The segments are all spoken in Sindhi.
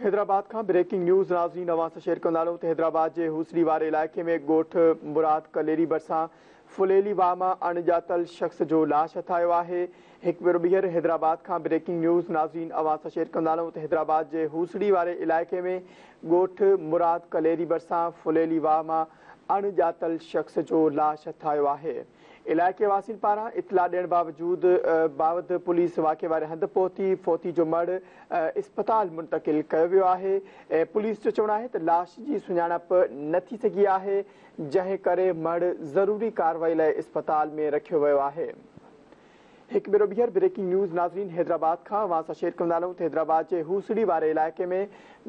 حيدرآباد کان بريڪنگ نيوز ناظرين اوهان سان شيئر ڪندا هلون ته حيدرآباد جي هوسڙي واري علائقي ۾ ڳوٺ مراد ڪليري ڀرسان ڦليلي واهه مان اڻڄاتل شخص جو لاش هٿ آيو آهي. هڪ ڀيرو ٻيهر حيدرآباد کان بريڪنگ نيوز ناظرين اوهان سان شيئر ڪندا هلون ته حيدرآباد جي هوسڙي واري علائقي ۾ ڳوٺ مراد ڪليري ڀرسان ڦليلي واهه مان اڻڄاتل شخص جو لاش هٿ آيو آهي. علائقي واسين پاران اطلاع ڏيڻ باوجود باوڌ پوليس واقعي واري هنڌ پهتي، فوتي جو مڙهه اسپتال منتقل ڪيو ويو آهي. پوليس جو چوڻ آهي ته لاش جي سڃاڻپ نه ٿي سگهي آهي، جنهن ڪري مڙهه ضروري ڪارروائي لاء اسپتال ۾ رکيو ويو آهي. هڪ ڀيرو ٻيهر بريڪنگ نيوز ناظرين حيدرآباد کان اوهان سان شيئر ڪندا هلون ته حيدرآباد جي هوسڙي واري علائقي ۾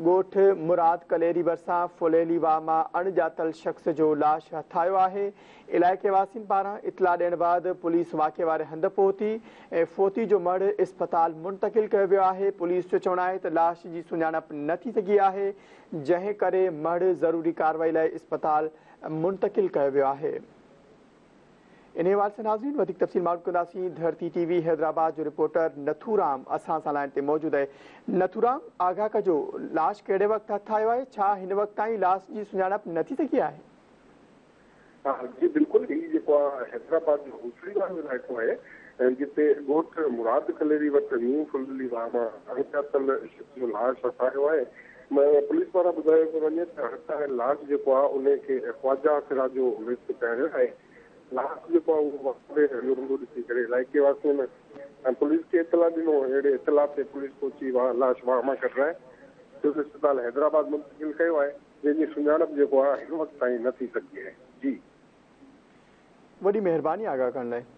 ڳوٺ مراد ڪليري ڀرسان ڦليلي واهه مان اڻڄاتل شخص جو لاش هٿ آيو آهي. علائقي واسين پاران اطلاع ڏيڻ بعد پوليس واقعي واري هنڌ پهتي ۽ فوتي جو مڙهه اسپتال منتقل ڪيو ويو آهي. پوليس جو چوڻ آهي ته لاش جي سڃاڻپ نه ٿي سگهي آهي، جنهن ڪري مڙهه ضروري ڪارروائي لاء اسپتال منتقل ڪيو ويو آهي. انهيء حوالي سان ناظرين وڌيڪ تفصيل معلوم ڪنداسين. ڌرتي ٽي وي حيدرآباد جو رپورٽر نٿو رام اسان سان لائين تي موجود آهي. نٿو رام، آگاهه ڪجو، لاش ڪهڙي وقت هٿ آيو آهي؟ ڇا هن وقت تائين لاش جي سڃاڻپ نه ٿي سگهي آهي؟ جي بلڪل، هي جيڪو آهي حيدرآباد جو هوسڙي وارو علائقو آهي، جتي ڳوٺ مراد ڪليري وٽ نيو ڦلڙي واهه مان اڻڄاتل شخص جو لاش هٿ آيو آهي. پوليس پاران ٻڌايو پيو وڃي ته هٿ آيل لاش جيڪو آهي انهي کي خواجه سرا جو ويس پهريل آهي. لاش جيڪو آهي اهو واهه ۾ لڙهندو ڏسي ڪري علائقي واسين ۽ پوليس کي اطلاع ڏنو. اهڙي اطلاع تي پوليس پهچي لاش واهه مان ڪڍرائي سول اسپتال حيدرآباد منتقل ڪيو آهي، جنهن جي سڃاڻپ جيڪو آهي هن وقت تائين نه ٿي سگهي آهي. جي. وڏي مهرباني آگاهه ڪرڻ لاء.